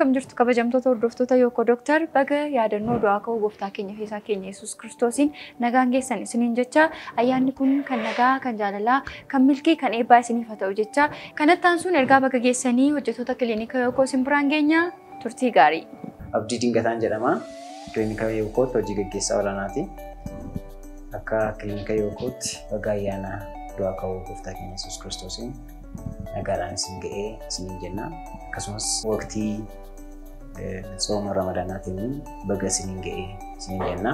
Akkam jirtu kabajamtoota hordoftoota Yookoo Dooktar, baga yaadannoo du'aa ka'uu gooftaa keenya fi keenya Yesuus Kiristoosiin nagaan geessan isiniin jecha. Ayyaanni kun kan nagaa, kan jaalalaa, kan milkii, kan eebbaa isiniif haa ta'u jecha. Kanatti aansuun ergaa baga geessanii hojjettoota kiliinika Yookoo isin biraan geenya. Turtii gaarii. Abdii Dingataan jedhama. Kiliinika Yookootti hojii gaggeessaa olaanaati. Akka kiliinika Yookootti baga ayyaana du'aa ka'uu gooftaa keenya Yesuus Kiristoosiin nagaadhaan isin ga'ee isiniin jenna. Akkasumas waqtii sooma Ramadaanaatiin baga isiniin ga'ee isiniin jenna.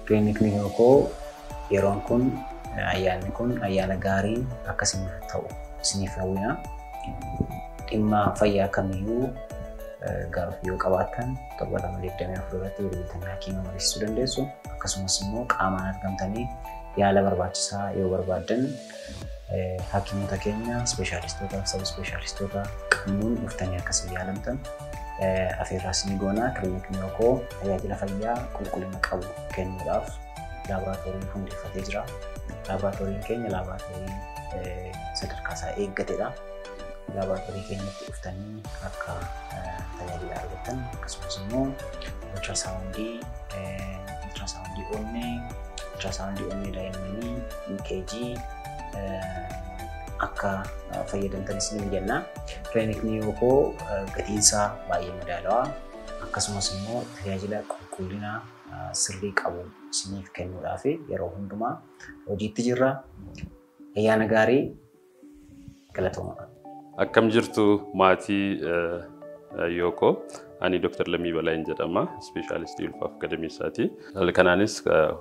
Kiliinikni Yookoo yeroon kun, ayyaanni kun ayyaana gaarii akka isiniif ta'u isiniif hawwina. Dhimma fayyaa kamiyyuu gaaffii yoo qabaattan 7224 irratti bilbiltanii hakiima mariisisuu dandeessu. Akkasumas immoo qaamaan argamtanii yaala barbaachisaa yoo barbaaddan hakiimota keenya ispeeshaalistoota, sab ispeeshaalistoota qabnuun dhuftanii akkasii yaalamtan afeerraa isinii goona. Kiliinikni Yookoo tajaajila fayyaa qulqullina qabu kennuudhaaf laaboraatoorii hundeeffatee jira. Laaboraatooriin keenya laaboraatoorii sadarkaa isaa eeggatedha. Laaboraatoorii keenyatti dhuftanii akka tajaajila argattan, akkasumas immoo ultrasaawundii, ultrasaawundii onnee, ultrasaawundii onnee daa'immanii, EKG akka fayyadamtan isiniin jenna. Kiliinikni Yookoo gatiinsaa baay'ee madaalawaa, akkasumas immoo tajaajila qulqullina sirrii qabu isiniif kennuudhaaf yeroo hundumaa hojiitti jirra. Ayyaana gaarii, galatooma. Akkam jirtu maatii Yookoo? Ani Dr. Lammii Balaayin jedhama. Ispeeshaalistii ulfaaf gadameessaati. Haala kanaanis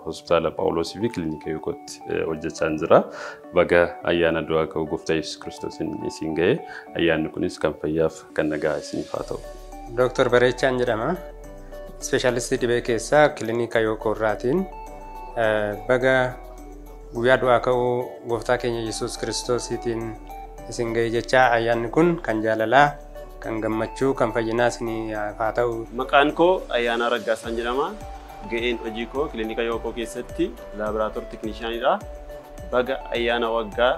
hospitaala Phaawulosii fi kiliinika Yookootti hojjechaa jira. Baga ayyaana du'aa ka'uu gooftaa Yesuus Kiristoosiin isin ga'e. Ayyaanni kunis kan fayyaaf kan nagaa isiniif haa ta'u. Dr. Bareechaan jedhama. Ispeeshaalistii dhibee keessaa kiliinika Yookoo irraatiin baga guyyaa du'aa ka'uu gooftaa keenya Yesuus Kiristoosiitiin isin ga'e jechaa, ayyaanni kun kan jaalalaa, kan gammachuu, kan fayyinaa isinii haa ta'u. Maqaan koo Ayyaanaa Raggaasaan jedhama. Ga'een hojii koo kiliinika Yookoo keessatti laaboraatoorii tekinishaanidha. Baga ayyaana waggaa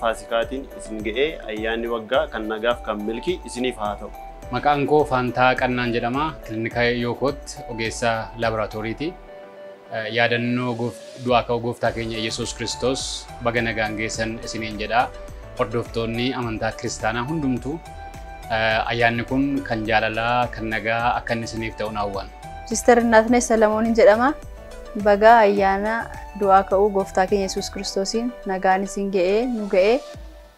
Faasikaatiin isin ga'ee, ayyaanni waggaa kan nagaaf kan milkii isiniif haa ta'u. Maqaan koo Faantaa Qannaan jedhama. Kiliinika Yookootti ogeessa laaboraatooriiti. Yaadannoo du'aa ka'uu gooftaa keenya Yesuus Kiristoos baga nagaan geessan isiniin jedha. Hordoftoonni amantaa kiristaanaa hundumtuu ayyaanni kun kan jaalalaa, kan nagaa akka inni isiniif ta'u hawwan. Sister Innaatnees Salamooniin jedhama. Baga ayyaana du'aa ka'uu gooftaa keenya Yesuus Kiristoosiin nagaan isin ga'ee, nu ga'ee.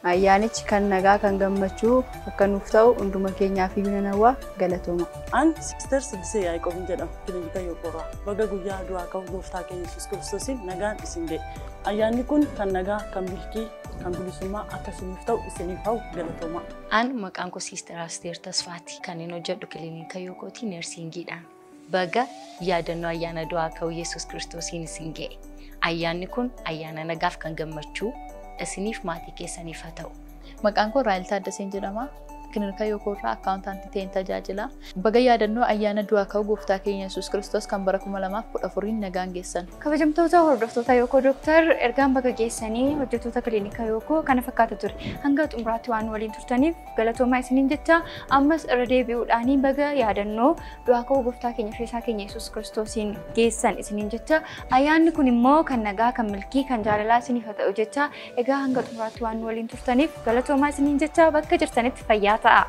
Ayyaanichi kan nagaa, kan gammachuu akka nuuf ta'u hunduma keenyaaf iyyuu nan hawwa, galatooma. An Sister Siddisee Yaaqoobiin jedhama, kiliinika Yookoorraa. Baga guyyaa du'aa ka'uu gooftaa keenya Yesuus Kiristoosiin nagaan isin ga'e. Ayyaanni kun kan nagaa, kan milkii, kan bilisummaa akka isiniif ta'u isiniif hawwu, galatooma. An maqaan koo Sister Asteer Tasfaati. Kan inni hojjedhu kiliinika Yookooti neersiingiidhaan. Baga yaadannoo ayyaana du'aa ka'uu Yesuus Kiristoosiin isin ga'e. Ayyaanni kun ayyaana nagaaf kan gammachuu isiniif maatii keessaniif haa ta'u. Maqaan koo Raayil Taaddaseen jedhama. Kiliinika Yookoo irraa akkaawuntaantii ta'een tajaajila. Baga yaadannoo ayyaana du'aa ka'uu gooftaa keenya Yesuus Kiristoos kan bara 2014 nagaan geessan. Kabajamtoota hordoftoota Yookoo Dooktar, ergaan baga geessanii hojjettoota kiliinika Yookoo kana fakkaata ture. Hanga xumuraatti waan waliin turtaniif galatoomaa isiniin jecha. Ammas irra deebi'uudhaanii baga yaadannoo du'aa ka'uu gooftaa keenya fi isaa keenya Yesuus Kiristoosiin geessan isiniin jecha. Ayyaanni kun immoo kan nagaa, kan milkii, kan jaalalaa isiniif haa ta'u jecha. Egaa hanga xumuraatti waan waliin turtaniif galatoomaa isiniin jecha, bakka jirtanitti fayyaa ta'a.